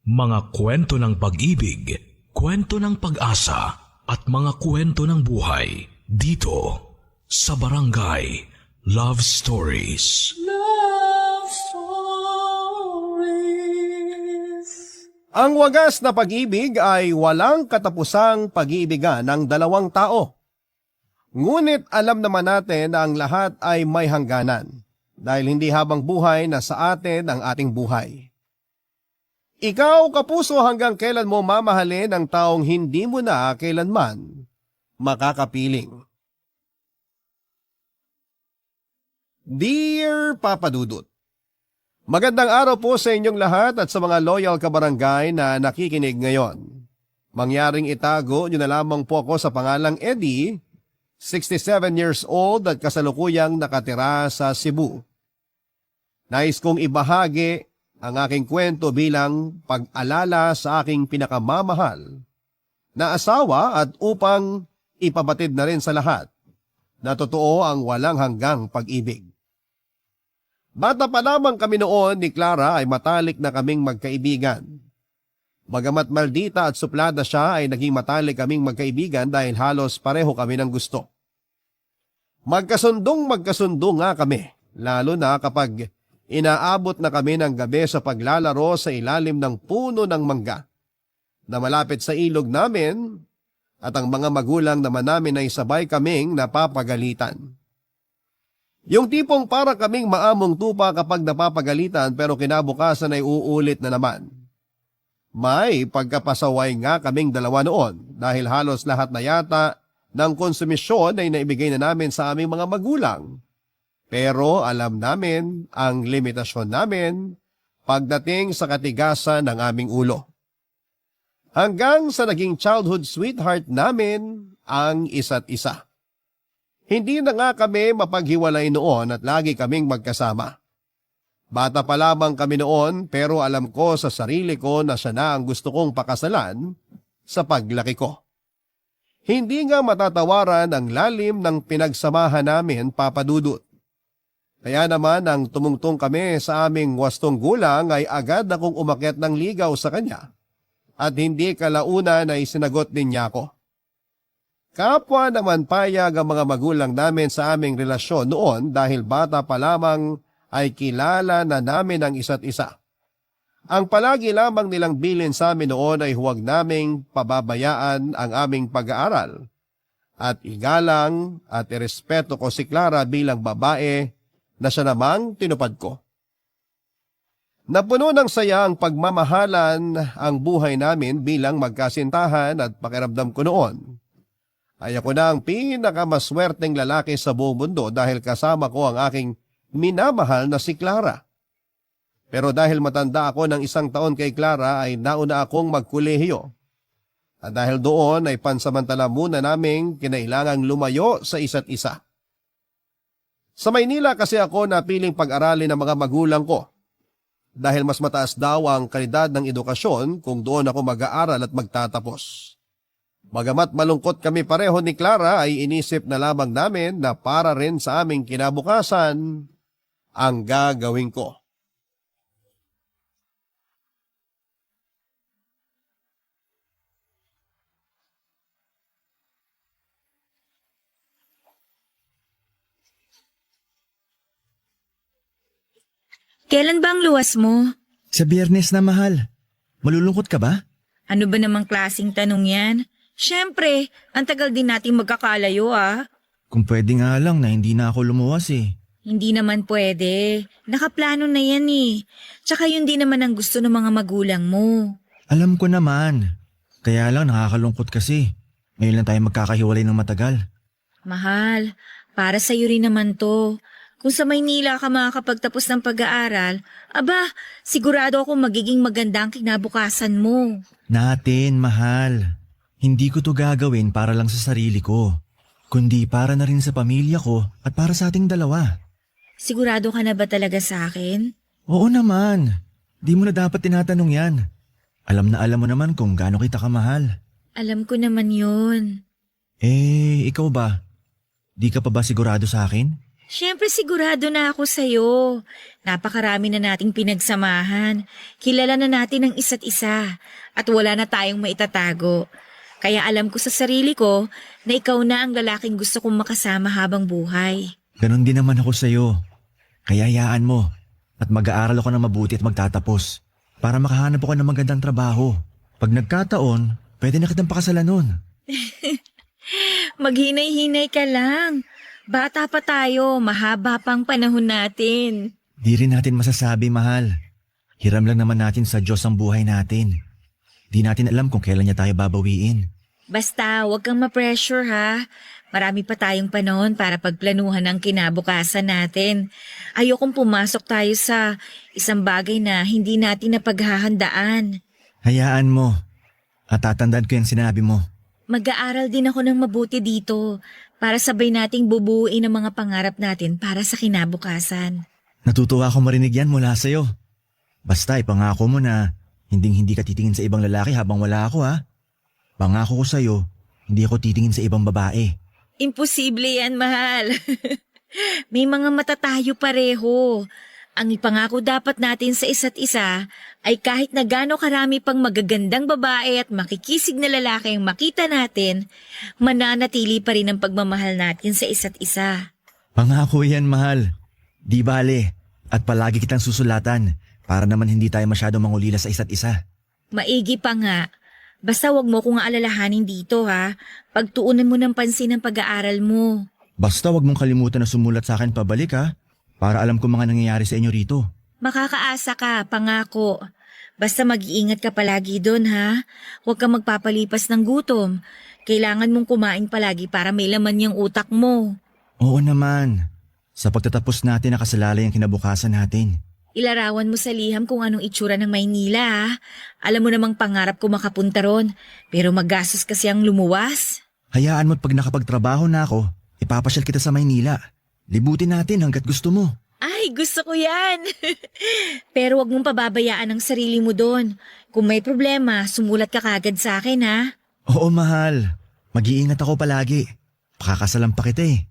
Mga kwento ng pag-ibig, kwento ng pag-asa, at mga kwento ng buhay dito sa Barangay Love Stories. Love Stories. Ang wagas na pag-ibig ay walang katapusang pag-iibigan ng dalawang tao. Ngunit alam naman natin na ang lahat ay may hangganan dahil hindi habang buhay na sa atin ang ating buhay. Ikaw, kapuso, hanggang kailan mo mamahalin ang taong hindi mo na kailanman makakapiling? Dear Papa Dudut, magandang araw po sa inyong lahat at sa mga loyal kabarangay na nakikinig ngayon. Mangyaring itago nyo na lamang po ako sa pangalang Eddie, 67 years old at kasalukuyang nakatira sa Cebu. Nais kong ibahagi ang aking kwento bilang pag-alala sa aking pinakamamahal na asawa at upang ipabatid na rin sa lahat na totoo ang walang hanggang pag-ibig. Bata pa lamang kami noon ni Clara ay matalik na kaming magkaibigan. Bagamat maldita at suplada siya ay naging matalik kaming magkaibigan dahil halos pareho kami ng gusto. Magkasundo nga kami, lalo na kapag inaabot na kami ng gabi sa paglalaro sa ilalim ng puno ng mangga na malapit sa ilog namin at ang mga magulang naman namin ay sabay kaming napapagalitan. Yung tipong para kaming maamong tupa kapag napapagalitan pero kinabukasan ay uulit na naman. May pagkapasaway nga kaming dalawa noon dahil halos lahat na yata ng konsumisyon ay naibigay na namin sa aming mga magulang. Pero alam namin ang limitasyon namin pagdating sa katigasan ng aming ulo. Hanggang sa naging childhood sweetheart namin ang isa't isa. Hindi na nga kami mapaghiwalay noon at lagi kaming magkasama. Bata pa lamang kami noon pero alam ko sa sarili ko na siya na ang gusto kong pakasalan sa paglaki ko. Hindi nga matatawaran ang lalim ng pinagsamahan namin, Papa Dudut. Kaya naman nang tumungtong kami sa aming wastong gulang ay agad akong umakyat ng ligaw sa kanya at hindi kalaunan ay sinagot din niya ako. Kapwa naman payag ang mga magulang namin sa aming relasyon noon dahil bata pa lamang ay kilala na namin ang isa't isa. Ang palagi lamang nilang bilin sa amin noon ay huwag naming pababayaan ang aming pag-aaral at igalang at irespeto ko si Clara bilang babae na siya namang tinupad ko. Napuno ng saya ang pagmamahalan ang buhay namin bilang magkasintahan at pakiramdam ko noon. Ay ako na ang pinakamaswerteng lalaki sa buong mundo dahil kasama ko ang aking minamahal na si Clara. Pero dahil matanda ako ng 1 taon kay Clara ay nauna akong magkolehiyo. At dahil doon ay pansamantala muna naming kinailangang lumayo sa isa't isa. Sa Maynila kasi ako napiling pag-aralin ng mga magulang ko dahil mas mataas daw ang kalidad ng edukasyon kung doon ako mag-aaral at magtatapos. Bagamat malungkot kami pareho ni Clara ay inisip na lamang namin na para rin sa aming kinabukasan ang gagawin ko. Kailan ba ang luwas mo? Sa Biyernes na, mahal. Malulungkot ka ba? Ano ba namang klaseng tanong yan? Siyempre, ang tagal din natin magkakalayo Kung pwede nga lang na hindi na ako lumuwas eh. Hindi naman pwede. Nakaplano na yan eh. Tsaka yun din naman ang gusto ng mga magulang mo. Alam ko naman. Kaya lang nakakalungkot kasi. Ngayon lang tayo magkakahiwalay ng matagal. Mahal, para sa'yo rin naman to. Kung sa Maynila ka makakapagtapos ng pag-aaral, aba, sigurado akong magiging maganda ang kinabukasan mo. Natin, mahal. Hindi ko to gagawin para lang sa sarili ko, kundi para na rin sa pamilya ko at para sa ating dalawa. Sigurado ka na ba talaga sa akin? Oo naman. Di mo na dapat tinatanong yan. Alam na alam mo naman kung gaano kita kamahal. Alam ko naman yun. Ikaw ba? Di ka pa ba sigurado sa akin? Siyempre sigurado na ako sa'yo. Napakarami na nating pinagsamahan. Kilala na natin ang isa't isa. At wala na tayong maitatago. Kaya alam ko sa sarili ko na ikaw na ang lalaking gusto kong makasama habang buhay. Ganon din naman ako sa'yo. Kaya hayaan mo. At mag-aaral ako ng mabuti at magtatapos. Para makahanap ako ng magandang trabaho. Pag nagkataon, pwede na kitang pakasalan nun. Maghinay-hinay ka lang. Bata pa tayo, mahaba pang panahon natin. Di rin natin masasabi, mahal. Hiram lang naman natin sa Diyos ang buhay natin. Di natin alam kung kailan niya tayo babawiin. Basta, huwag kang ma-pressure ha. Marami pa tayong panahon para pagplanuhan ang kinabukasan natin. Ayokong pumasok tayo sa isang bagay na hindi natin napaghahandaan. Hayaan mo. At tatandaan ko yung sinabi mo. Mag-aaral din ako ng mabuti dito para sabay nating bubuuin ang mga pangarap natin para sa kinabukasan. Natutuwa ako marinig yan mula sa'yo. Basta ipangako mo na hindi ka titingin sa ibang lalaki habang wala ako ha. Pangako ko sa'yo, hindi ako titingin sa ibang babae. Imposible yan, mahal. May mga mata tayo pareho. Ang ipangako dapat natin sa isa't isa ay kahit na gaano karami pang magagandang babae at makikisig na lalaki ang makita natin, mananatili pa rin ang pagmamahal natin sa isa't isa. Pangako yan, mahal. Di bale. At palagi kitang susulatan para naman hindi tayo masyado mangulila sa isa't isa. Maigi pa nga. Basta wag mo kong aalalahanin dito ha. Pagtuunan mo ng pansin ang pag-aaral mo. Basta wag mong kalimutan na sumulat sa akin pabalik ha. Para alam ko mga nangyayari sa inyo rito. Makakaasa ka, pangako. Basta mag-iingat ka palagi doon ha. Huwag kang magpapalipas ng gutom. Kailangan mong kumain palagi para may laman yung utak mo. Oo naman. Sa pagtatapos natin nakasalalay ang kinabukasan natin. Ilarawan mo sa liham kung anong itsura ng Maynila ha. Alam mo namang pangarap ko makapunta ron. Pero magastos kasi ang lumuwas. Hayaan mo't pag nakapagtrabaho na ako, ipapasyal kita sa Maynila. Libutin natin hanggat gusto mo. Ay, gusto ko yan. Pero wag mong pababayaan ang sarili mo doon. Kung may problema, sumulat ka kagad sa akin ha. Oo, mahal. Mag-iingat ako palagi. Pakakasalan pa kita eh.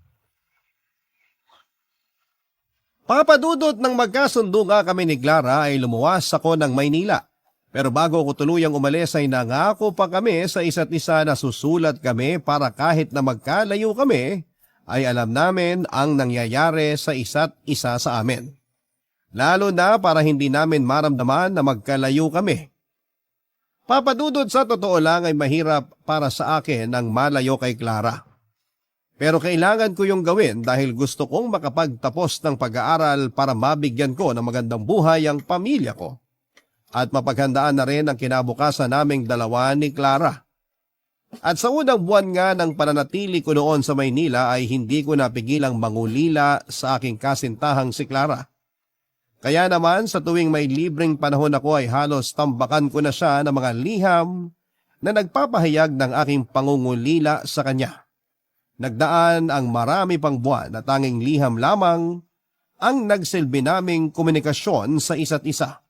Papadudot ng magkasundo nga kami ni Clara ay lumuwas ako ng Maynila. Pero bago ako tuluyang umalis ay nangako pa kami sa isa't isa na susulat kami para kahit na magkalayo kami, ay alam namin ang nangyayari sa isa't isa sa amin. Lalo na para hindi namin maramdaman na magkalayo kami. Papadudod sa totoo lang ay mahirap para sa akin ang malayo kay Clara. Pero kailangan ko yung gawin dahil gusto kong makapagtapos ng pag-aaral para mabigyan ko ng magandang buhay ang pamilya ko. At mapaghandaan na rin ang kinabukasan naming dalawa ni Clara. At sa unang buwan nga ng pananatili ko noon sa Maynila ay hindi ko napigilang mangulila sa aking kasintahang si Clara. Kaya naman sa tuwing may libreng panahon ako ay halos tambakan ko na siya ng mga liham na nagpapahayag ng aking pangungulila sa kanya. Nagdaan ang marami pang buwan na tanging liham lamang ang nagsilbi naming komunikasyon sa isa't isa.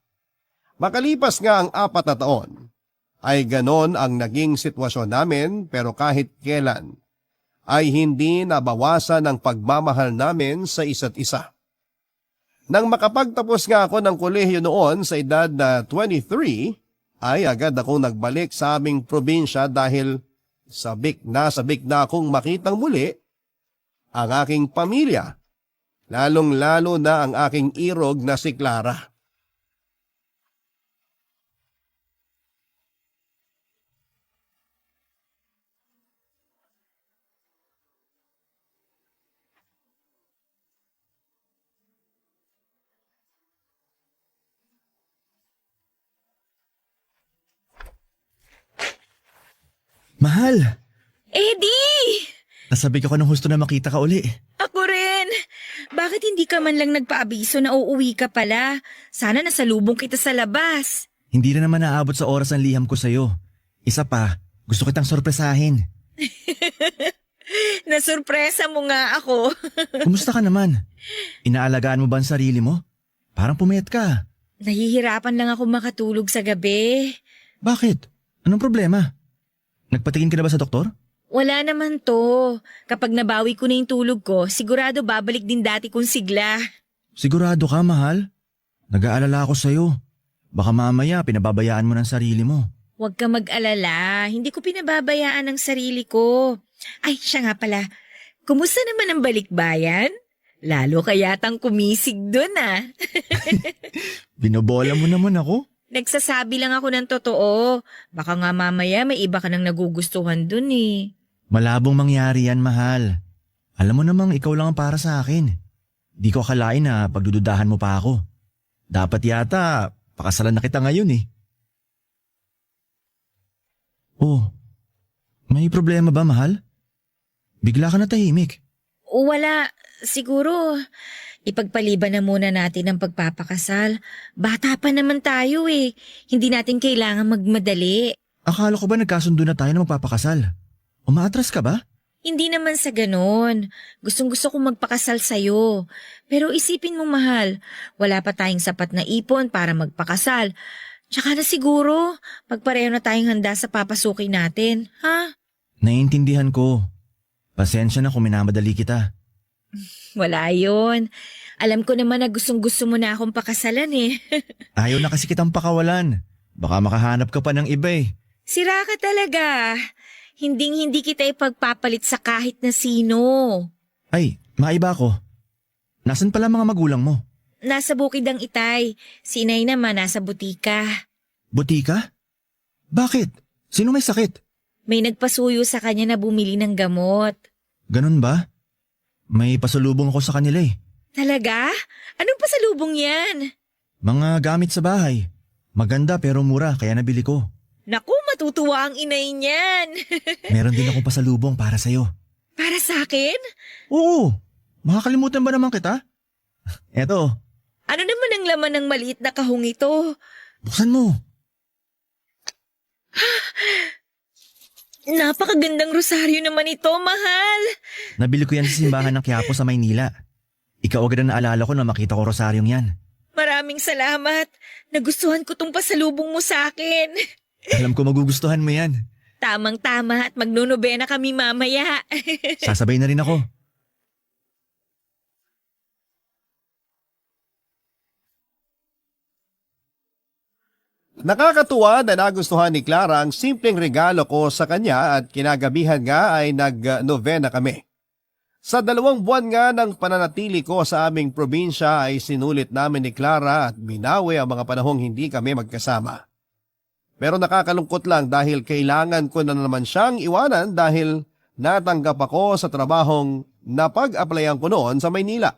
Makalipas nga ang 4 na taon, ay ganon ang naging sitwasyon namin pero kahit kailan ay hindi nabawasan ang pagmamahal namin sa isa't isa. Nang makapagtapos nga ako ng kolehiyo noon sa edad na 23, ay agad akong nagbalik sa aming probinsya dahil sabik na akong makitang muli ang aking pamilya, lalong-lalo na ang aking irog na si Clara. Mahal! Eddie! Nasabik ako ng husto na makita ka uli. Ako rin! Bakit hindi ka man lang nagpaabiso na uuwi ka pala? Sana nasalubong kita sa labas. Hindi na naman naabot sa oras ang liham ko sa'yo. Isa pa, gusto kitang sorpresahin. Nasurpresa mo nga ako. Kumusta ka naman? Inaalagaan mo ba ang sarili mo? Parang pumayat ka. Nahihirapan lang ako makatulog sa gabi. Bakit? Anong problema? Nagpatingin ka na ba sa doktor? Wala naman to. Kapag nabawi ko na yung tulog ko, sigurado babalik din dati kong sigla. Sigurado ka, mahal? Nag-aalala ako sa'yo. Baka mamaya pinababayaan mo ng sarili mo. Huwag ka mag-alala. Hindi ko pinababayaan ang sarili ko. Ay, siya nga pala. Kumusta naman ang balikbayan? Lalo ka yatang kumisig dun ah. Binobola mo naman ako? Nagsasabi lang ako ng totoo. Baka nga mamaya may iba ka nang nagugustuhan dun eh. Malabong mangyari yan, mahal. Alam mo namang ikaw lang ang para sa akin. Di ko akalain na pagdududahan mo pa ako. Dapat yata, pakasalan na kita ngayon eh. Oh, may problema ba, mahal? Bigla ka na tahimik. Wala. Siguro, ipagpaliban na muna natin ang pagpapakasal. Bata pa naman tayo eh. Hindi natin kailangan magmadali. Akala ko ba nagkasundo na tayo na magpapakasal? Umaatras ka ba? Hindi naman sa ganon. Gustong-gusto kong magpakasal sa'yo. Pero isipin mo mahal, wala pa tayong sapat na ipon para magpakasal. Tsaka na siguro, pagpareho na tayong handa sa papasukin natin, ha? Naiintindihan ko. Pasensya na kung minamadali kita. Wala yun. Alam ko naman na gustong-gusto mo na akong pakasalan eh. Ayaw na kasi kitang pakawalan. Baka makahanap ka pa ng iba eh. Sira ka talaga. Hinding-hindi kita ipagpapalit sa kahit na sino. Ay, maiba ko. Nasaan pala mga magulang mo? Nasa bukid ang Itay. Si Inay naman nasa butika. Butika? Bakit? Sino may sakit? May nagpasuyo sa kanya na bumili ng gamot. Ganun ba? May pasalubong ako sa kanila eh. Talaga? Anong pasalubong yan? Mga gamit sa bahay. Maganda pero mura kaya nabili ko. Naku, matutuwa ang inay niyan. Meron din akong pasalubong para sa'yo. Para sa akin? Oo! Makakalimutan ba naman kita? Eto, Ano naman ang laman ng maliit na kahong ito? buksan mo. Napakagandang rosaryo naman ito, mahal. Nabili ko yan sa simbahan ng Quiapo sa Maynila. Ikaw agad ang naalala ko na makita ko rosaryong yan. Maraming salamat. Nagustuhan ko tong pasalubong mo sa akin. Alam ko magugustuhan mo yan. Tamang-tama at magnonobena kami mamaya. Sasabay na rin ako. Nakakatuwa na nagustuhan ni Clara ang simpleng regalo ko sa kanya at kinagabihan nga ay nag-novena kami. Sa 2 buwan nga ng pananatili ko sa aming probinsya ay sinulit namin ni Clara at binawi ang mga panahong hindi kami magkasama. Pero nakakalungkot lang dahil kailangan ko na naman siyang iwanan dahil natanggap ako sa trabahong napag-applyan ko noon sa Maynila.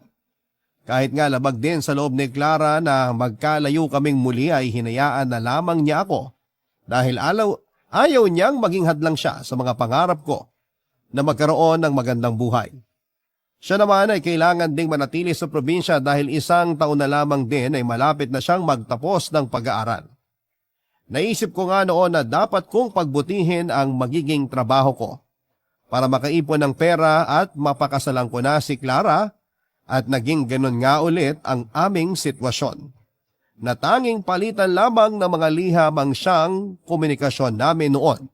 Kahit nga labag din sa loob ni Clara na magkalayo kaming muli ay hinayaan na lamang niya ako dahil ayaw niyang maging hadlang siya sa mga pangarap ko na magkaroon ng magandang buhay. Siya naman ay kailangan ding manatili sa probinsya dahil 1 taon na lamang din ay malapit na siyang magtapos ng pag-aaral. Naisip ko nga noon na dapat kong pagbutihin ang magiging trabaho ko para makaipon ng pera at mapakasalan ko na si Clara. At naging ganun nga ulit ang aming sitwasyon. Na tanging palitan lamang ng mga liham ang siyang komunikasyon namin noon.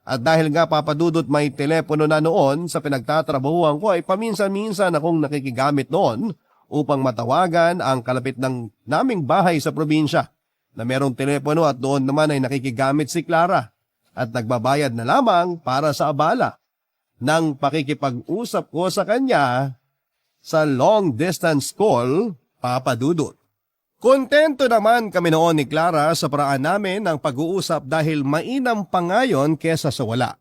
At dahil nga papadudot may telepono na noon sa pinagtatrabahuan ko ay paminsan-minsan akong nakikigamit noon upang matawagan ang kalapit ng naming bahay sa probinsya na merong telepono at doon naman ay nakikigamit si Clara at nagbabayad na lamang para sa abala ng pakikipag-usap ko sa kanya sa long distance call, Papa Dudut. Kontento naman kami noon ni Clara sa paraan namin ng pag-uusap dahil mainam pa ngayon kesa sa wala.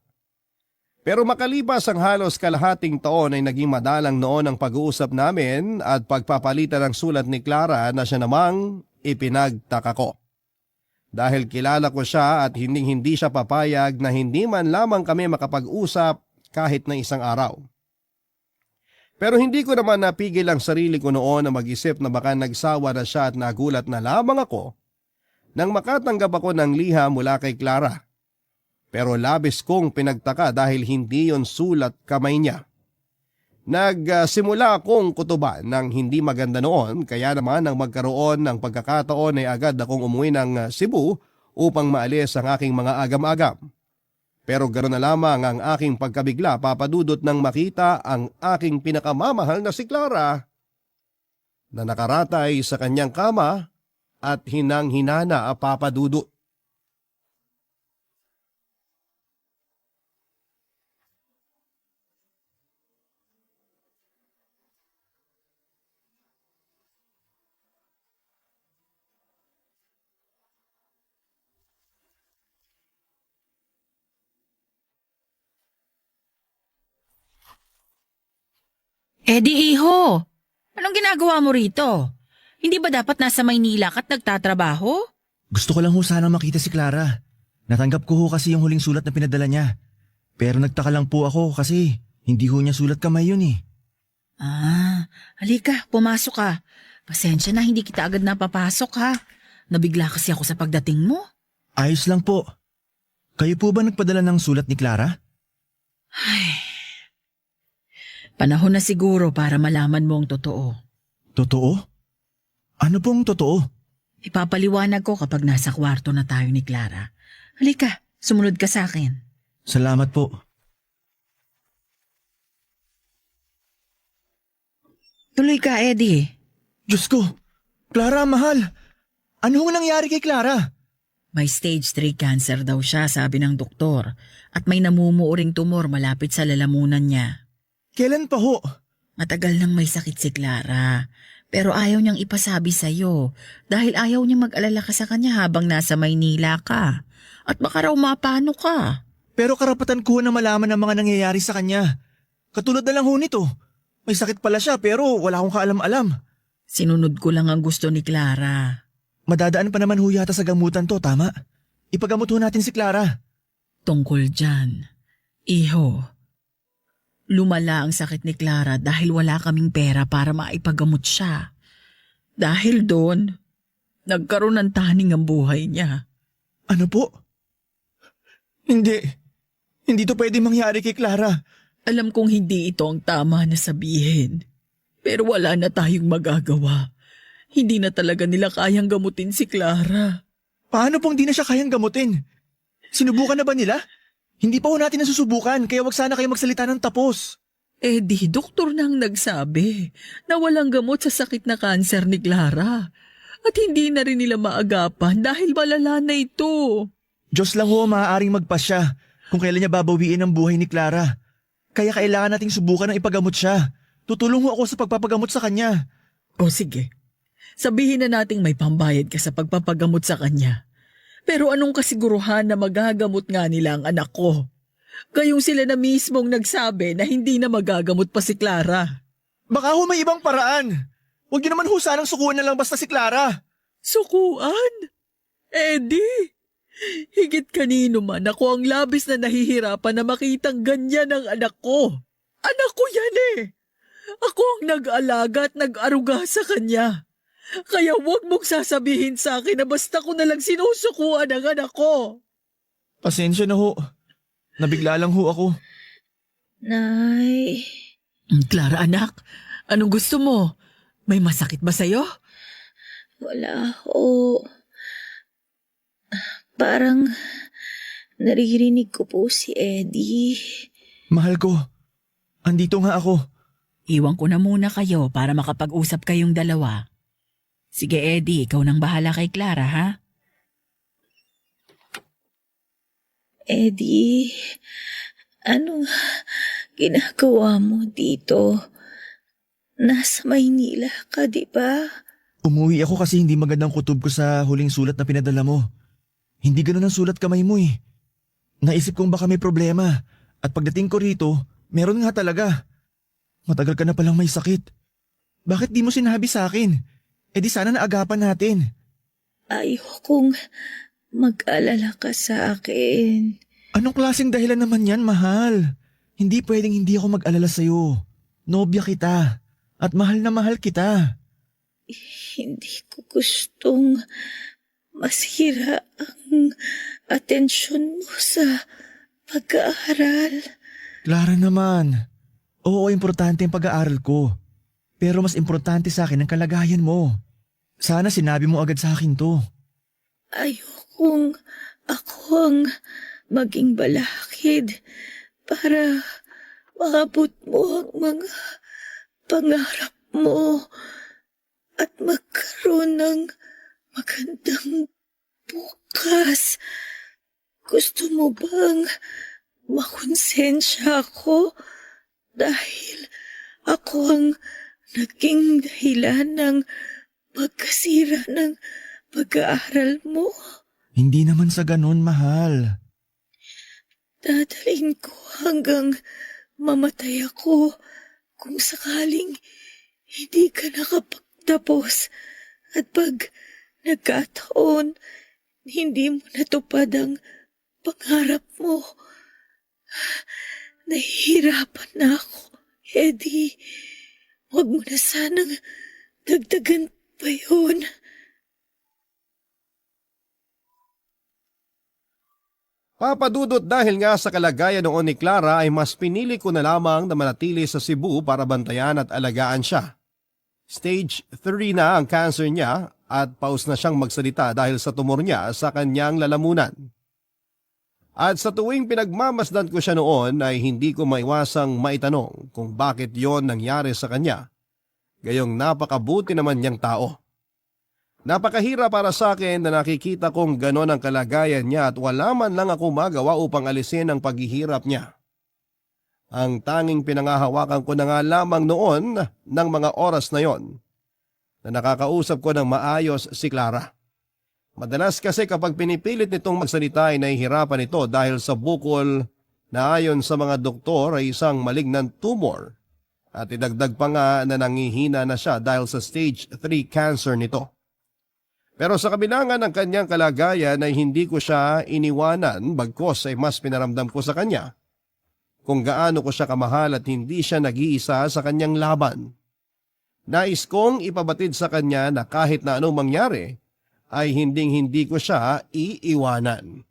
Pero makalipas ang halos kalahating taon ay naging madalang noon ang pag-uusap namin at pagpapalitan ng sulat ni Clara na siya namang ipinagtaka ko. Dahil kilala ko siya at hindi siya papayag na hindi man lamang kami makapag-usap kahit na 1 araw. Pero hindi ko naman napigil ang sarili ko noon na mag-isip na baka nagsawa na siya at nagulat na lamang ako nang makatanggap ako ng liham mula kay Clara. Pero labis kong pinagtaka dahil hindi yon sulat kamay niya. Nagsimula akong kutuban ng hindi maganda noon kaya naman nang magkaroon ng pagkakataon ay agad akong umuwi ng Cebu upang maalis ang aking mga agam-agam. Pero gano'n na lamang ang aking pagkabigla, Papa Dudut, nang makita ang aking pinakamamahal na si Clara na nakaratay sa kanyang kama at hinang-hinana, Papa Dudut. Eddie, iho! Anong ginagawa mo rito? Hindi ba dapat nasa Maynila ka't nagtatrabaho? Gusto ko lang ho sana makita si Clara. Natanggap ko ho kasi yung huling sulat na pinadala niya. Pero nagtaka lang po ako kasi hindi ho niya sulat kamay yun eh. Halika, pumasok ka. Pasensya na, hindi kita agad napapasok ha. Nabigla kasi ako sa pagdating mo. Ayos lang po. Kayo po ba nagpadala ng sulat ni Clara? Panahon na siguro para malaman mo ang totoo. Totoo? Ano pong totoo? Ipapaliwanag ko kapag nasa kwarto na tayo ni Clara. Halika, sumunod ka sa akin. Salamat po. Tuloy ka, Eddie. Diyos ko! Clara, mahal! Ano ang nangyari kay Clara? May stage 3 cancer daw siya, sabi ng doktor. At may namumuuring tumor malapit sa lalamunan niya. Kailan pa ho? Matagal nang may sakit si Clara. Pero ayaw niyang ipasabi sa'yo dahil ayaw niya mag-alala ka sa kanya habang nasa Maynila ka. At baka raw mapano ka. Pero karapatan ko na malaman ang mga nangyayari sa kanya. Katulad na lang ho nito. May sakit pala siya pero wala akong kaalam-alam. Sinunod ko lang ang gusto ni Clara. Madadaan pa naman ho yata sa gamutan to, tama? Ipagamot ho natin si Clara. Tungkol dyan, iho. Lumala ang sakit ni Clara dahil wala kaming pera para maipagamot siya. Dahil doon, nagkaroon ng taning ang buhay niya. Ano po? Hindi. Hindi to pwede mangyari kay Clara. Alam kong hindi ito ang tama na sabihin. Pero wala na tayong magagawa. Hindi na talaga nila kayang gamutin si Clara. Paano pong di na siya kayang gamutin? Sinubukan na ba nila? Hindi pa ho natin nasusubukan, kaya wag sana kayo magsalita ng tapos. Di doktor na ang nagsabi na walang gamot sa sakit na kanser ni Clara. At hindi na rin nila maagapan dahil malala na ito. Diyos lang ho maaaring magpasya kung kailan niya babawiin ang buhay ni Clara. Kaya kailangan nating subukan ng ipagamot siya. Tutulong ho ako sa pagpapagamot sa kanya. O sige, sabihin na nating may pambayad ka sa pagpapagamot sa kanya. Pero anong kasiguruhan na magagamot nga nila ang anak ko? Gayong sila na mismong nagsabi na hindi na magagamot pa si Clara. Baka ho may ibang paraan. Huwag niyo naman ho sanang sukuan na lang basta si Clara. Sukuan? Eddie, higit kanino man ako ang labis na nahihirapan na makitang ganyan ang anak ko. Anak ko yan eh. Ako ang nag-alaga at nag-aruga sa kanya. Kaya huwag mong sasabihin sa akin na basta ko na lang sinusukuan ang anak ko. Pasensya na ho. Nabigla lang ho ako. Nay. Clara anak, anong gusto mo? May masakit ba sa'yo? Wala ho. Parang naririnig ko po si Eddie. Mahal ko, andito nga ako. Iwan ko na muna kayo para makapag-usap kayong dalawa. Sige Eddie, ikaw nang bahala kay Clara ha? Eddie, anong ginagawa mo dito? Nasa Maynila ka, di ba? Umuwi ako kasi hindi magandang kutob ko sa huling sulat na pinadala mo. Hindi ganun ang sulat kamay mo eh. Naisip kong baka may problema at pagdating ko rito, meron nga talaga. Matagal ka na palang may sakit. Bakit di mo sinabi sa akin? Di sana naagapan natin. Ayokong mag-alala ka sa akin. Anong klaseng dahilan naman yan, mahal? Hindi pwedeng hindi ako mag-alala sa'yo. Nobya kita at mahal na mahal kita. Hindi ko gustong masira ang atensyon mo sa pag-aaral. Clara naman. Oo, importante ang pag-aaral ko. Pero mas importante sa akin ang kalagayan mo. Sana sinabi mo agad sa akin to. Ayokong ako ang maging balaki kapatid para maabot mo ang mga pangarap mo at magkaroon ng magandang bukas. Gusto mo bang makonsensya ako dahil ako ang naging dahilan ng pagkasira ng pag-aaral mo? Hindi naman sa ganun, mahal. Dadalhin ko hanggang mamatay ako kung sakaling hindi ka nakapagtapos at pag nagkataon, hindi mo natupad ang pangarap mo. Nahihirapan na ako, Eddie. Huwag mo na sanang dagdagan pa yun. Papadudot dahil nga sa kalagayan noon ni Clara ay mas pinili ko na lamang na manatili sa Cebu para bantayan at alagaan siya. Stage 3 na ang cancer niya at paus na siyang magsalita dahil sa tumor niya sa kanyang lalamunan. At sa tuwing pinagmamasdan ko siya noon ay hindi ko maiwasang maitanong kung bakit yon nangyari sa kanya. Gayong napakabuti naman niyang tao. Napakahirap para sa akin na nakikita kong ganon ang kalagayan niya at wala man lang ako magawa upang alisin ang paghihirap niya. Ang tanging pinangahawakan ko na nga lamang noon ng mga oras na yon na nakakausap ko ng maayos si Clara. Madalas kasi kapag pinipilit nitong magsalita ay nahihirapan ito dahil sa bukol na ayon sa mga doktor ay isang malignant tumor at idagdag pa nga na nangihina na siya dahil sa stage 3 cancer nito. Pero sa kabilangan ng kanyang kalagayan ay hindi ko siya iniwanan bagkos ay mas pinaramdam ko sa kanya kung gaano ko siya kamahal at hindi siya nag-iisa sa kanyang laban. Nais kong ipabatid sa kanya na kahit na anong mangyari ay hindi ko siya iiwanan.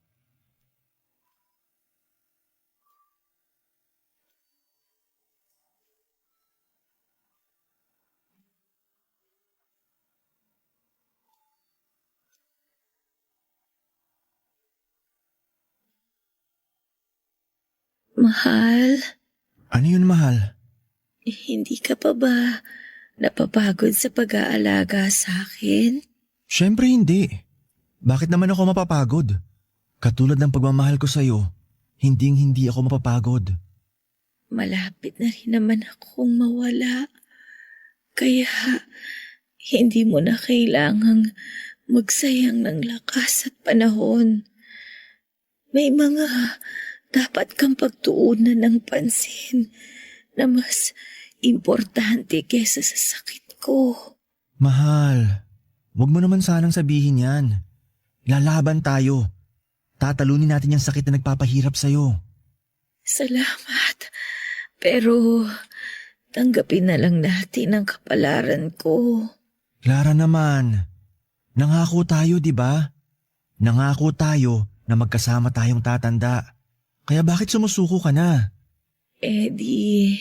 Mahal, Ano yun, mahal? hindi ka pa ba napapagod sa pag-aalaga sa akin? Siyempre hindi. Bakit naman ako mapapagod? Katulad ng pagmamahal ko sa'yo, hindi ako mapapagod. Malapit na rin naman akong mawala. Kaya hindi mo na kailangang magsayang ng lakas at panahon. May mga dapat kang pagtuunan ng pansin na mas importante kesa sa sakit ko. Mahal, wag mo naman sanang sabihin yan. Lalaban tayo. Tatalunin natin yung sakit na nagpapahirap sa'yo. Salamat. Pero tanggapin na lang natin ang kapalaran ko. Clara naman, nangako tayo, di ba? Nangako tayo na magkasama tayong tatanda. Kaya bakit sumusuko ka na? Eddie,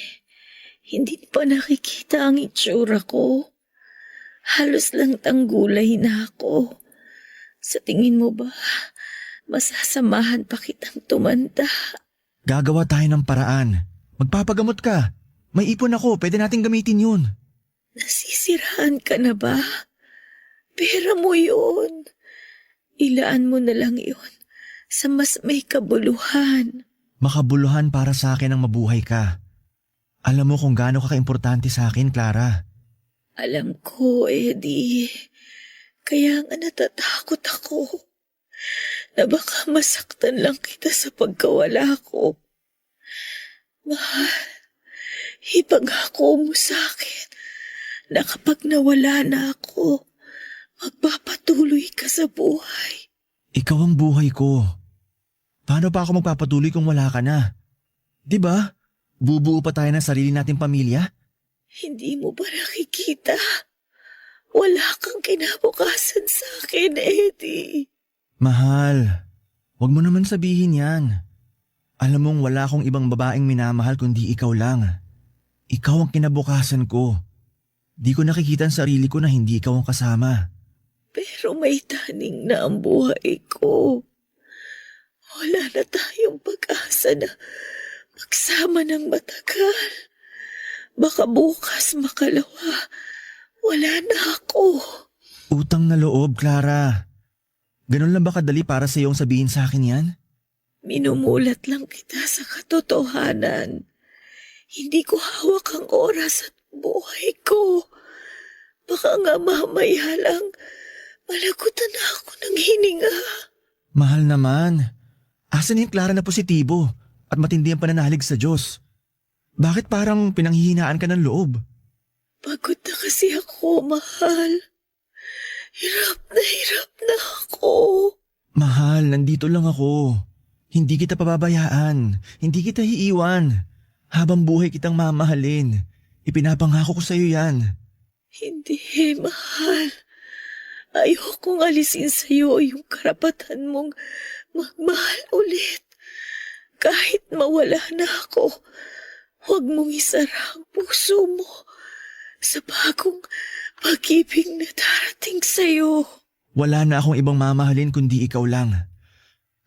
hindi pa nakikita ang itsura ko. Halos lang tanggulay na ako. Sa tingin mo ba, masasamahan pa kitang tumanda? Gagawa tayo ng paraan. Magpapagamot ka. May ipon ako, pwede nating gamitin yun. Nasisiraan ka na ba? Pera mo yun. Ilaan mo na lang yun sa mas may kabuluhan. Makabuluhan para sa akin ang mabuhay ka. Alam mo kung gaano ka kaimportante sa akin, Clara. Alam ko, Eddie. Kaya nga natatakot ako na baka masaktan lang kita sa pagkawala ko. Mahal, ipangako mo sa akin na kapag nawala na ako, magpapatuloy ka sa buhay. Ikaw ang buhay ko. Paano pa ako magpapatuloy kung wala ka na? Diba? Bubuo pa tayo ng sarili nating pamilya? Hindi mo ba nakikita? Wala kang kinabukasan sa akin, Eddie. Mahal, wag mo naman sabihin yan. Alam mong wala akong ibang babaeng minamahal kundi ikaw lang. Ikaw ang kinabukasan ko. Di ko nakikita ang sarili ko na hindi ikaw ang kasama. Pero may taning na ang buhay ko. Wala na tayong pag-asa na magsama ng matagal. Baka bukas makalawa, wala na ako. Utang na loob, Clara. Ganun lang ba kadali para sa iyong sabihin sa akin yan? Minumulat lang kita sa katotohanan. Hindi ko hawak ang oras at buhay ko. Baka nga mamaya lang, malagutan na ako ng hininga. Mahal naman. Asan yung Clara na positibo at matindi ang pananalig sa Diyos? Bakit parang pinanghihinaan ka ng loob? Pagod na kasi ako, mahal. Hirap na ako. Mahal, nandito lang ako. Hindi kita pababayaan. Hindi kita iiwan. Habang buhay kitang mamahalin. Ipinapangako ko sa iyo yan. Hindi, mahal. Ayokong alisin sa iyo yung karapatan mong magmahal ulit. Kahit mawala na ako, huwag mong isara ang puso mo sa bagong pag-ibig na darating sa iyo. Wala na akong ibang mamahalin kundi ikaw lang.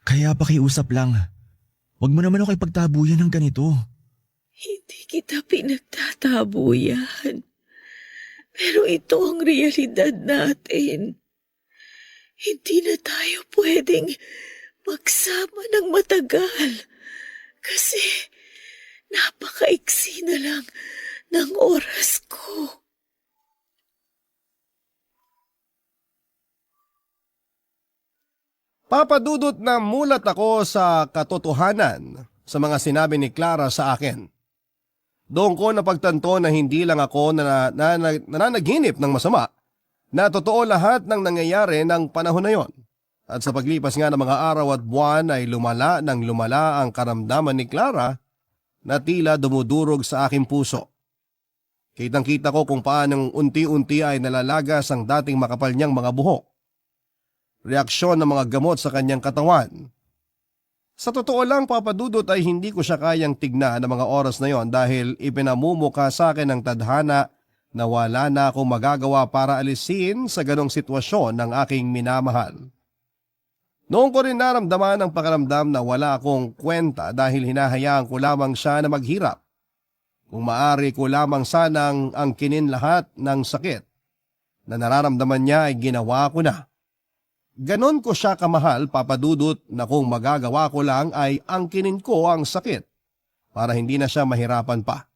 Kaya pakiusap lang. Huwag mo naman ako ipagtabuyan ng ganito. Hindi kita pinagtatabuyan. Pero ito ang realidad natin. Hindi na tayo pwedeng magsama ng matagal. Kasi napakaiksi na lang ng oras ko. Papadudot na mulat ako sa katotohanan sa mga sinabi ni Clara sa akin. Doon ko napagtanto na hindi lang ako nananaginip ng masama, na totoo lahat ng nangyayari ng panahon na yon. At sa paglipas nga ng mga araw at buwan ay lumala ng lumala ang karamdaman ni Clara na tila dumudurog sa aking puso. Kitang-kita ko kung paanong unti-unti ay nalalagas ang dating makapal niyang mga buhok. Reaksyon ng mga gamot sa kanyang katawan. Sa totoo lang, Papadudot, ay hindi ko siya kayang tignan ng mga oras na yon dahil ipinamumukha sa akin ng tadhana na wala na akong magagawa para alisin sa ganong sitwasyon ng aking minamahal. Noon ko rin naramdaman ang pakiramdam na wala akong kwenta dahil hinahayaan ko lamang siya na maghirap. Kung maaari ko lamang sanang angkinin lahat ng sakit na nararamdaman niya ay ginawa ko na. Ganon ko siya kamahal, Papadudot, na kung magagawa ko lang ay angkinin ko ang sakit para hindi na siya mahirapan pa.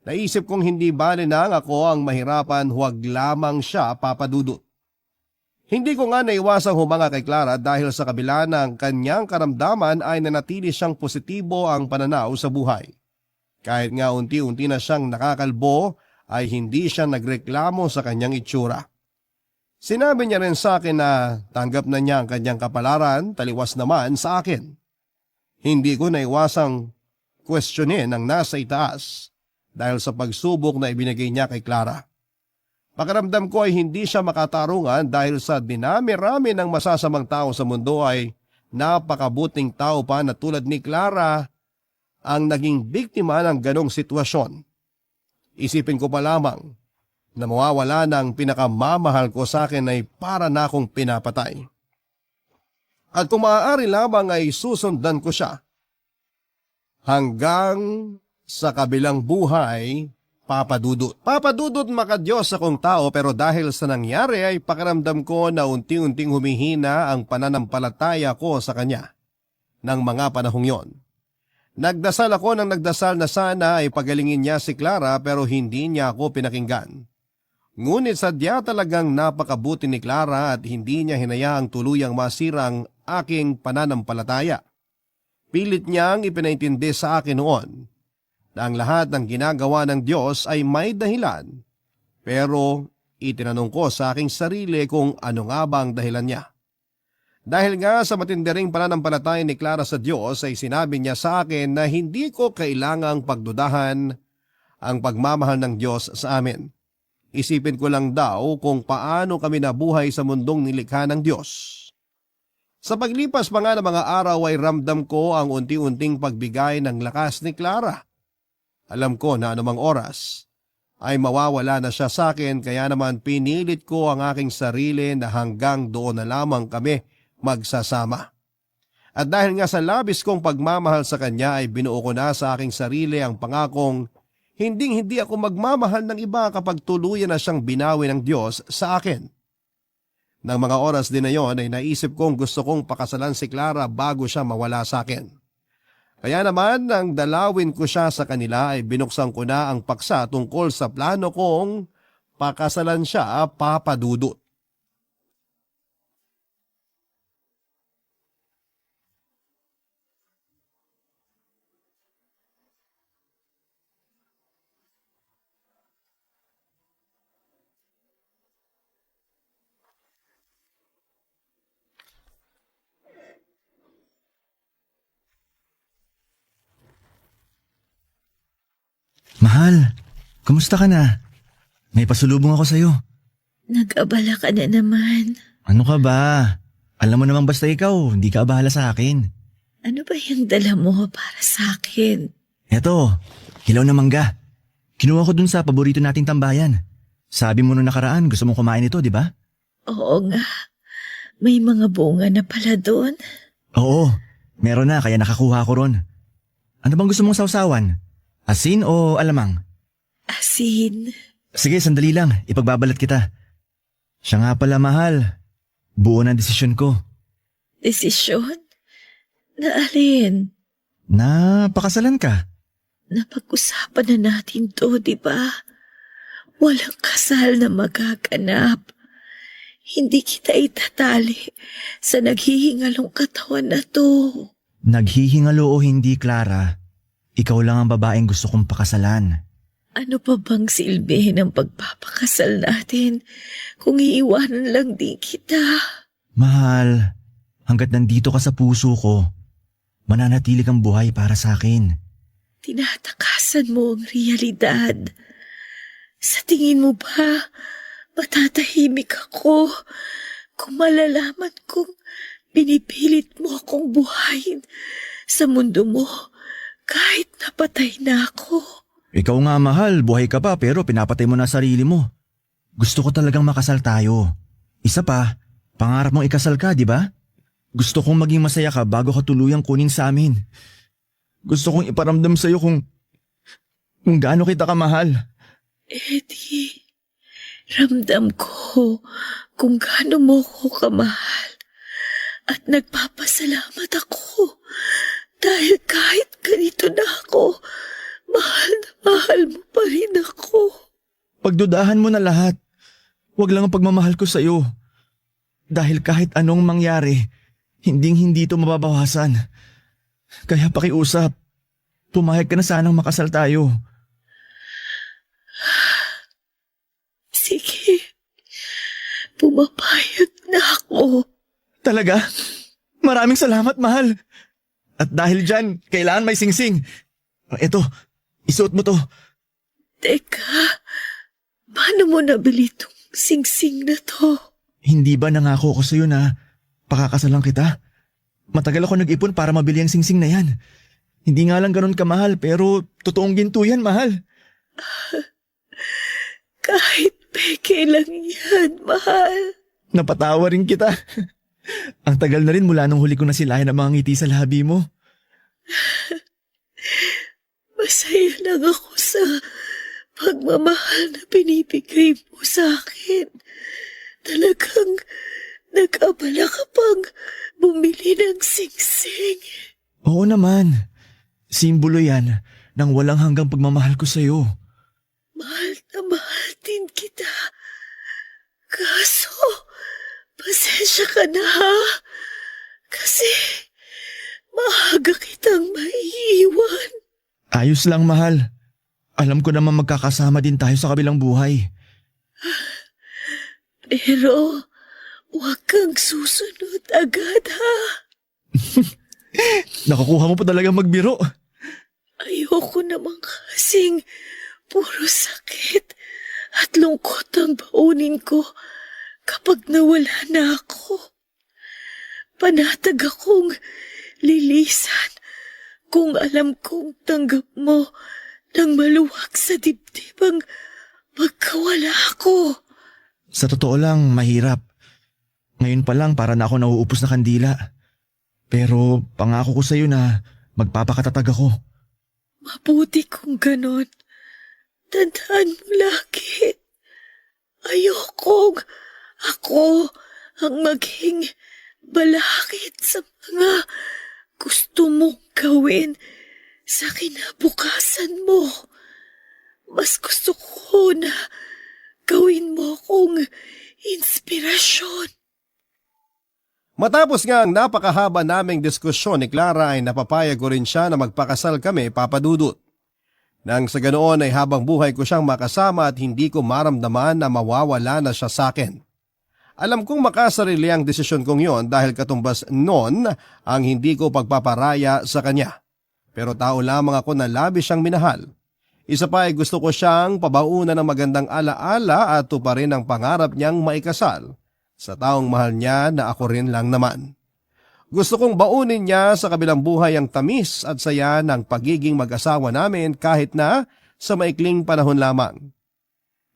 Naisip kong hindi bale nang ako ang mahirapan, huwag lamang siya, Papadudot. Hindi ko nga naiwasang humanga kay Clara dahil sa kabila ng kanyang karamdaman ay nanatili siyang positibo ang pananaw sa buhay. Kahit nga unti-unti na siyang nakakalbo ay hindi siya nagreklamo sa kanyang itsura. Sinabi niya rin sa akin na tanggap na niya ang kanyang kapalaran, taliwas naman sa akin. Hindi ko naiwasang questionin ang nasa itaas dahil sa pagsubok na ibinigay niya kay Clara. Pakiramdam ko ay hindi siya makatarungan dahil sa dinami-rami ng masasamang tao sa mundo ay napakabuting tao pa na tulad ni Clara ang naging biktima ng ganong sitwasyon. Isipin ko pa lamang na mawawala ng pinakamamahal ko sa akin ay para na akong pinapatay. At kung maaari lamang ay susundan ko siya hanggang sa kabilang buhay, Papadudot. Papadudot, makadiyos akong tao, pero dahil sa nangyari ay pakiramdam ko na unti-unting humihina ang pananampalataya ko sa kanya ng mga panahong yon. Nagdasal ako ng nagdasal na sana ay pagalingin niya si Clara pero hindi niya ako pinakinggan. Ngunit sadya talagang napakabuti ni Clara at hindi niya hinayaang tuluyang masira ang aking pananampalataya. Pilit niyang ipinaintindi sa akin noon na ang lahat ng ginagawa ng Diyos ay may dahilan. Pero itinanong ko sa aking sarili kung ano nga ba ang dahilan niya. Dahil nga sa matindiring pananampalataya ni Clara sa Diyos ay sinabi niya sa akin na hindi ko kailangang pagdudahan ang pagmamahal ng Diyos sa amin. Isipin ko lang daw kung paano kami nabuhay sa mundong nilikha ng Diyos. Sa paglipas pa nga ng mga araw ay ramdam ko ang unti-unting pagbigay ng lakas ni Clara. Alam ko na anumang oras ay mawawala na siya sa akin kaya naman pinilit ko ang aking sarili na hanggang doon na lamang kami magsasama. At dahil nga sa labis kong pagmamahal sa kanya ay binuo ko na sa aking sarili ang pangakong hindi ako magmamahal ng iba kapag tuluyan na siyang binawi ng Diyos sa akin. Nang mga oras din na yon ay naisip kong gusto kong pakasalan si Clara bago siya mawala sa akin. Kaya naman nang dalawin ko siya sa kanila ay binuksan ko na ang paksa tungkol sa plano kong pakasalan siya, Papa Dudut. Mahal, kumusta ka na? May pasulubong ako sa'yo. Nag-abala ka na naman. Ano ka ba? Alam mo namang basta ikaw, hindi ka abala sa akin. Ano ba yung dala mo para sa akin? Eto, hilaw na mangga. Kinuha ko dun sa paborito nating tambayan. Sabi mo nung nakaraan, gusto mong kumain ito, di ba? Oo nga. May mga bunga na pala doon. Oo, meron na kaya nakakuha ko ron. Ano bang gusto mong sausawan? Asin o alamang? Asin. Sige, sandali lang. Ipagbabalat kita. Siya nga pala, mahal. Buo na desisyon ko. Desisyon? Na alin? Na pakasalan ka. Napag-usapan na natin to, di ba? Walang kasal na magaganap. Hindi kita itatali sa naghihingalong katawan na to. Naghihingalo o hindi, Clara. Ikaw lang ang babaeng gusto kong pakasalan. Ano pa bang silbi ng pagpapakasal natin kung iiwanan lang din kita? Mahal, hanggat nandito ka sa puso ko, mananatili kang buhay para sa akin. Tinatakasan mo ang realidad. Sa tingin mo ba, matatahimik ako kung malalaman kong pinipilit mo akong buhayin sa mundo mo kahit napatay na ako? Ikaw nga, mahal, buhay ka pa pero pinapatay mo na sarili mo. Gusto ko talagang makasal tayo. Isa pa, pangarap mong ikasal ka, di ba? Gusto kong maging masaya ka bago ka tuluyang kunin sa amin. Gusto kong iparamdam sa'yo kung gaano kita kamahal. Eddie, ramdam ko kung gaano mo ko kamahal at nagpapasalamat ako dahil kahit ganito na ako, mahal na mahal mo pa rin ako. Pagdudahan mo na lahat. Huwag lang ang pagmamahal ko sa'yo. Dahil kahit anong mangyari, hindi ito mababawasan. Kaya pakiusap, pumayag ka na sanang makasal tayo. Sige, pumapayag na ako. Talaga? Maraming salamat, mahal. At dahil dyan, kailangan may singsing. Eto, isuot mo to. Teka, paano mo nabili itong singsing na to? Hindi ba nangako ko sa'yo na pakakasalan kita? Matagal ako nag-ipon para mabili ang singsing na yan. Hindi nga lang ganun kamahal pero totoong ginto yan, mahal. Kahit peke lang yan, mahal. Napatawa rin kita. Ang tagal na rin mula nung huli ko nasilayan ang mga ngiti sa labi mo. Masaya lang ako sa pagmamahal na binibigay mo sa akin. Talagang nag-abala ka pang bumili ng singsing. Oo naman. Simbolo yan ng walang hanggang pagmamahal ko sa'yo. Mahal na mahal din kita. Kaso, pasensya ka na ha. Kasi maaga kitang maiiwan. Ayos lang, mahal. Alam ko naman magkakasama din tayo sa kabilang buhay. Pero, huwag kang susunod agad ha. Nakukuha mo pa talaga magbiro. Ayoko naman kasing puro sakit at lungkot ang baunin ko kapag nawala na ako. Panatag akong lilisan kung alam kong tanggap mo nang maluwag sa dibdib ang pagkawala ko. Sa totoo lang, mahirap. Ngayon pa lang para na ako nauupos na kandila. Pero pangako ko sa'yo na magpapakatatag ako. Mabuti kung ganon. Tandaan mo lagi. Ayokong ako ang maging balakid sa mga gusto mong gawin sa kinabukasan mo. Mas gusto ko na gawin mo akong inspirasyon. Matapos nga ang napakahaba naming diskusyon ni Clara ay napapayag ko rin siya na magpakasal kami, Papa Dudut. Nang sa ganoon ay habang buhay ko siyang makasama at hindi ko maramdaman na mawawala na siya sa akin. Alam kong makasarili ang desisyon kong yon dahil katumbas noon ang hindi ko pagpaparaya sa kanya. Pero tao lamang ako na labis siyang minahal. Isa pa ay gusto ko siyang pabaunan ng magandang alaala at tuparin ang pangarap niyang maikasal sa taong mahal niya na ako rin lang naman. Gusto kong baunin niya sa kabilang buhay ang tamis at saya ng pagiging mag-asawa namin kahit na sa maikling panahon lamang.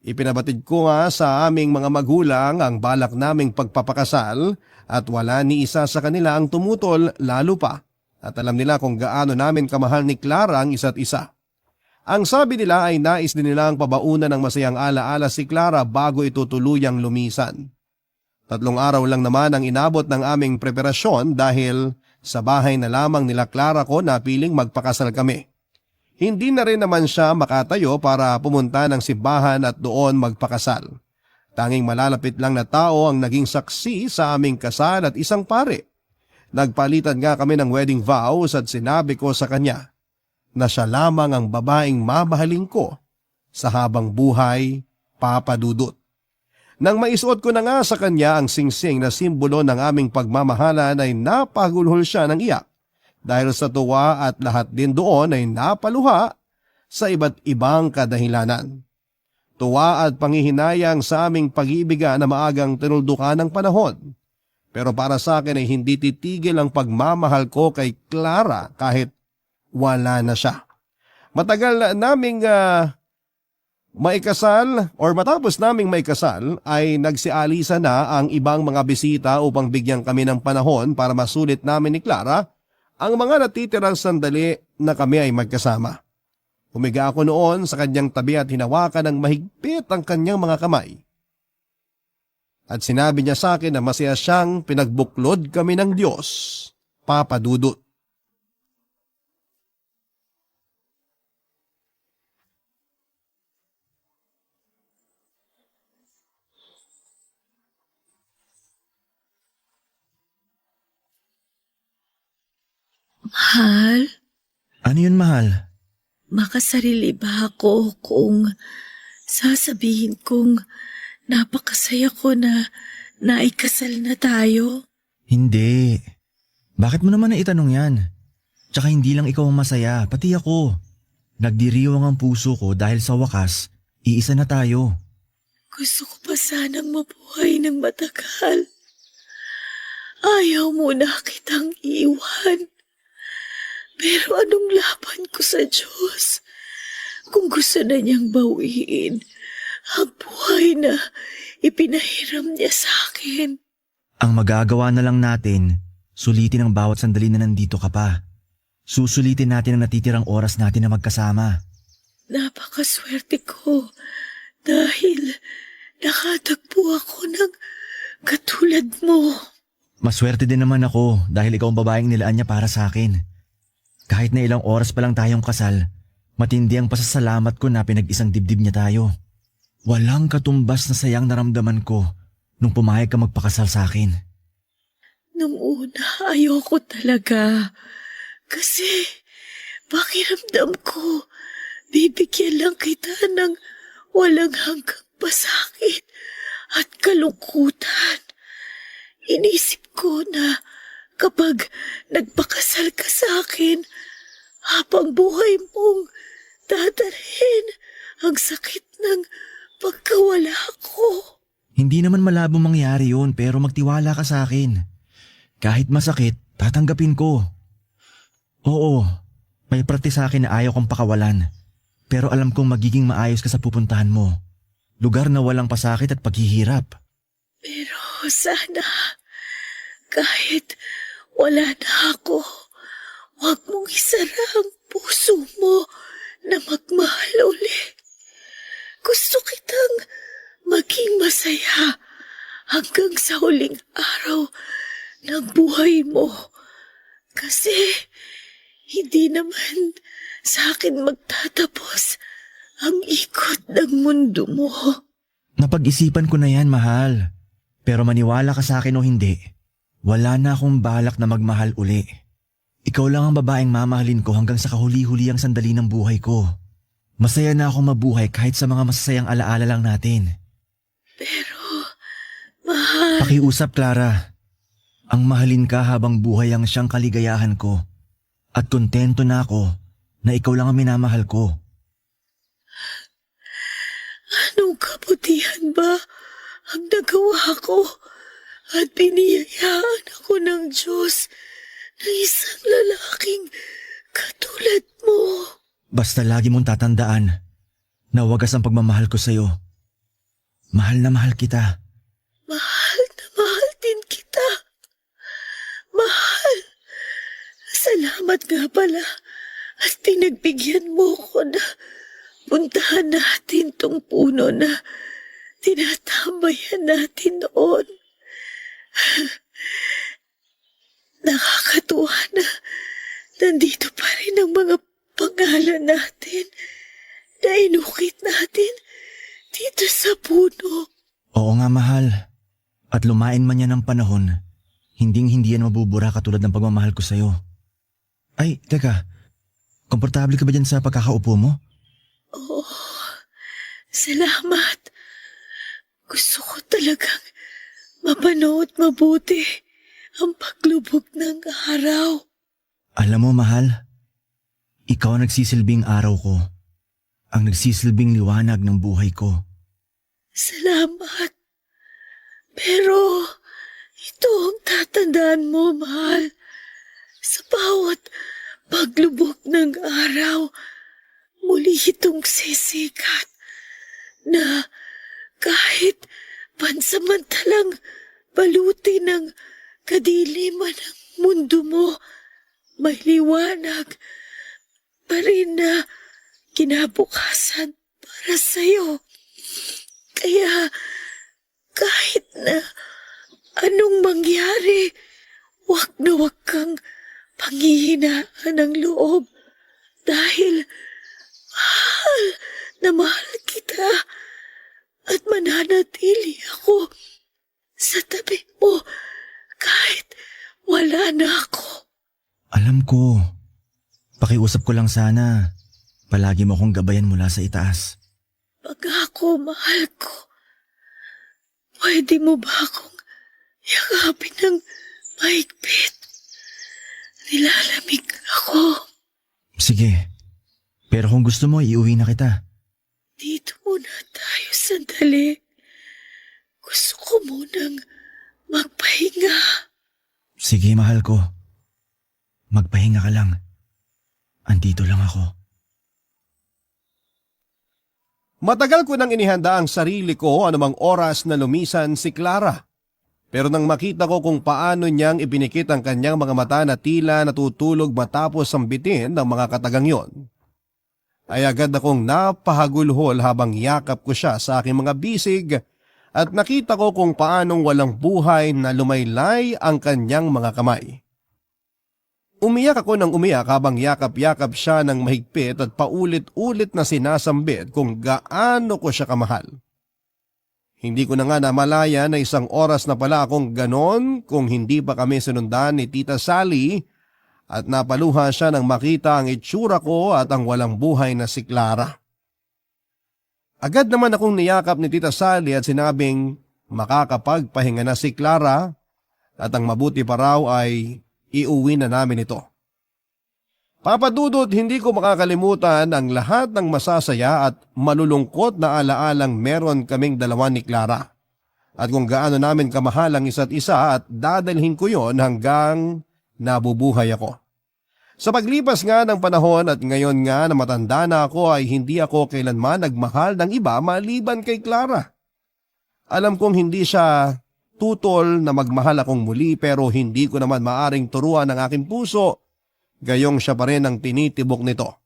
Ipinabatid ko nga sa aming mga magulang ang balak naming pagpapakasal at wala ni isa sa kanila ang tumutol lalo pa at alam nila kung gaano namin kamahal ni Clara ang isa't isa. Ang sabi nila ay nais din nilang pabaunan ng masayang alaala si Clara bago ito tuluyang lumisan. 3 araw lang naman ang inabot ng aming preparasyon dahil sa bahay na lamang nila Clara ko na piling magpakasal kami. Hindi na rin naman siya makatayo para pumunta ng simbahan at doon magpakasal. Tanging malalapit lang na tao ang naging saksi sa aming kasal at isang pare. Nagpalitan nga kami ng wedding vows at sinabi ko sa kanya na siya lamang ang babaeng mamahalin ko sa habang buhay, Papa Dudut. Nang maisuot ko na nga sa kanya ang singsing na simbolo ng aming pagmamahalan ay napagulhol siya ng iyak dahil sa tuwa at lahat din doon ay napaluha sa iba't ibang kadahilanan. Tuwa at panghihinayang sa aming pag-iibigan na maagang tinuldukan ng panahon. Pero para sa akin ay hindi titigil ang pagmamahal ko kay Clara kahit wala na siya. Matagal naming maikasal or matapos naming maikasal ay nagsialisa na ang ibang mga bisita upang bigyan kami ng panahon para masulit namin ni Clara ang mga natitirang sandali na kami ay magkasama. Humiga ako noon sa kanyang tabi at hinawakan ng mahigpit ang kanyang mga kamay. At sinabi niya sa akin na masaya siyang pinagbuklod kami ng Diyos, Papa Dudut. Mahal, Ano yun, mahal? makasarili ba ako kung sasabihin kong napakasaya ko na naikasal na tayo? Hindi. Bakit mo naman naitanong yan? Tsaka hindi lang ikaw ang masaya, pati ako. Nagdiriwang ang puso ko dahil sa wakas, iisa na tayo. Gusto ko pa sanang mabuhay ng matagal. Ayaw mo na kitang iwan. Pero anong laban ko sa Diyos kung gusto na niyang bawiin ang buhay na ipinahiram niya sa akin? Ang magagawa na lang natin, sulitin ang bawat sandali na nandito ka pa. Susulitin natin ang natitirang oras natin na magkasama. Napakaswerte ko dahil nakatagpo ako ng katulad mo. Maswerte din naman ako dahil ikaw ang babaeng nilaan niya para sa akin. Kahit na ilang oras pa lang tayong kasal, matindi ang pasasalamat ko na pinag-isang dibdib niya tayo. Walang katumbas na sayang naramdaman ko nung pumayag ka magpakasal sa akin. Nung una, ayoko talaga. Kasi, pakiramdam ko, bibigyan lang kita ng walang hanggang pasakit at kalungkutan. Inisip ko na kapag nagpakasal ka sa akin, habang buhay mong dadalhin ang sakit ng pagkawala ko. Hindi naman malabong mangyari yun pero magtiwala ka sa akin. Kahit masakit, tatanggapin ko. Oo, may parte sa akin na ayaw kong pakawalan. Pero alam kong magiging maayos ka sa pupuntahan mo. Lugar na walang pasakit at paghihirap. Pero sana, kahit wala na ako. Huwag mong isara ang puso mo na magmahal uli. Gusto kitang maging masaya hanggang sa huling araw ng buhay mo. Kasi hindi naman sa akin magtatapos ang ikot ng mundo mo. Napag-isipan ko na yan, mahal. Pero maniwala ka sa akin o hindi, wala na akong balak na magmahal uli. Ikaw lang ang babaeng mamahalin ko hanggang sa kahuli-huli ang sandali ng buhay ko. Masaya na akong mabuhay kahit sa mga masasayang alaala lang natin. Pero, mahal, Pakiusap, Clara. Ang mahalin ka habang buhay ang siyang kaligayahan ko. At kontento na ako na ikaw lang ang minamahal ko. anong kabutihan ba ang nagawa ko at biniyayaan ako ng Diyos ng isang lalaking katulad mo? Basta lagi mong tatandaan na wagas ang pagmamahal ko sa'yo. Mahal na mahal kita. Mahal na mahal din kita. Mahal. Salamat nga pala at pinagbigyan mo ko na puntahan natin tong puno na tinatambayan natin noon. Nakakatuwa na nandito pa rin ang mga pangalan natin na inukit natin dito sa puno. Oo nga, mahal. At lumain man yan ng panahon, hinding-hindi yan mabubura katulad ng pagmamahal ko sa'yo. Ay, teka. Komportable ka ba dyan sa pagkakaupo mo? Oo, salamat. Gusto ko talagang mapanood mabuti ang paglubog ng araw. Alam mo, mahal, ikaw ang nagsisilbing araw ko. Ang nagsisilbing liwanag ng buhay ko. Salamat. Pero ito ang tatandaan mo, mahal. Sa bawat paglubog ng araw, muli itong sisikat na kahit pansamantalang baluti ng kadiliman ng mundo mo, may liwanag pa rin na kinabukasan para sa'yo. Kaya kahit na anong mangyari, wag na wag kang panghihinaan ng loob dahil mahal na mahal kita at mananatili ako sa tabi mo kahit wala na ako. Alam ko. Pakiusap ko lang sana. Palagi mo akong gabayan mula sa itaas. Pag ako mahal ko, pwede mo ba akong yakapin ng mahigpit? Nilalamig ako. Sige. Pero kung gusto mo, iuwi na kita. Dito muna tayo sandali. Gusto ko munang magpahinga. Sige, mahal ko. Magpahinga ka lang. Andito lang ako. Matagal ko nang inihanda ang sarili ko anumang oras na lumisan si Clara. Pero nang makita ko kung paano niyang ipinikit ang kanyang mga mata na tila natutulog matapos sambitin ng mga katagang yon, ay agad akong napahagulhol habang yakap ko siya sa aking mga bisig at nakita ko kung paanong walang buhay na lumaylay ang kanyang mga kamay. Umiyak ako ng umiyak habang yakap-yakap siya ng mahigpit at paulit-ulit na sinasambit kung gaano ko siya kamahal. Hindi ko na nga namalaya na isang oras na pala akong ganon kung hindi pa kami sinundan ni Tita Sally at napaluha siya nang makita ang itsura ko at ang walang buhay na si Clara. Agad naman akong niyakap ni Tita Sally at sinabing makakapagpahinga na si Clara at ang mabuti pa raw ay iuwi na namin ito. Papadudot, hindi ko makakalimutan ang lahat ng masasaya at malulungkot na alaalang meron kaming dalawa ni Clara at kung gaano namin kamahal ang isa't isa at dadalhin ko yon hanggang nabubuhay ako. Sa paglipas nga ng panahon at ngayon nga na matanda na ako ay hindi ako kailanman nagmahal ng iba maliban kay Clara. Alam kong hindi siya tutol na magmahal akong muli pero hindi ko naman maaring turuan ng aking puso, gayong siya pa rin ang tinitibok nito.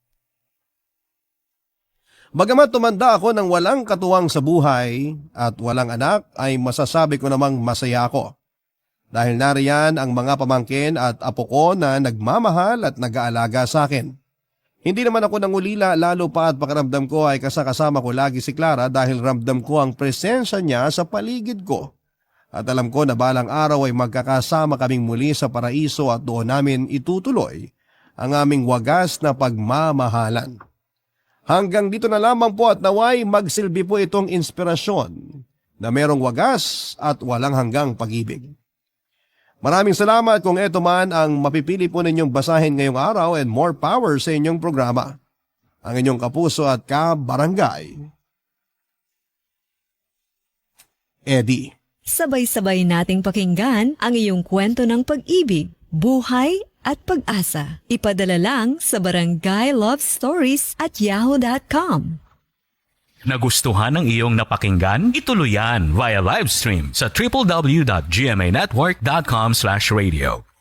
Bagamat tumanda ako ng walang katuwang sa buhay at walang anak ay masasabi ko namang masaya ako. Dahil nariyan ang mga pamangkin at apo ko na nagmamahal at nag-aalaga sa akin. Hindi naman ako nangulila lalo pa at pakiramdam ko ay kasakasama ko lagi si Clara dahil ramdam ko ang presensya niya sa paligid ko. At alam ko na balang araw ay magkakasama kaming muli sa paraiso at doon namin itutuloy ang aming wagas na pagmamahalan. Hanggang dito na lamang po at naway magsilbi po itong inspirasyon na merong wagas at walang hanggang pag-ibig. Maraming salamat kung ito man ang mapipili po ninyong basahin ngayong araw and more power sa inyong programa. Ang inyong kapuso at kabarangay, Eddie. Sabay-sabay nating pakinggan ang iyong kwento ng pag-ibig, buhay at pag-asa. Ipadala lang sa barangaylovestories@yahoo.com. Nagustuhan ng iyong napakinggan? Ituloy yan via live stream sa www.gmanetwork.com/radio.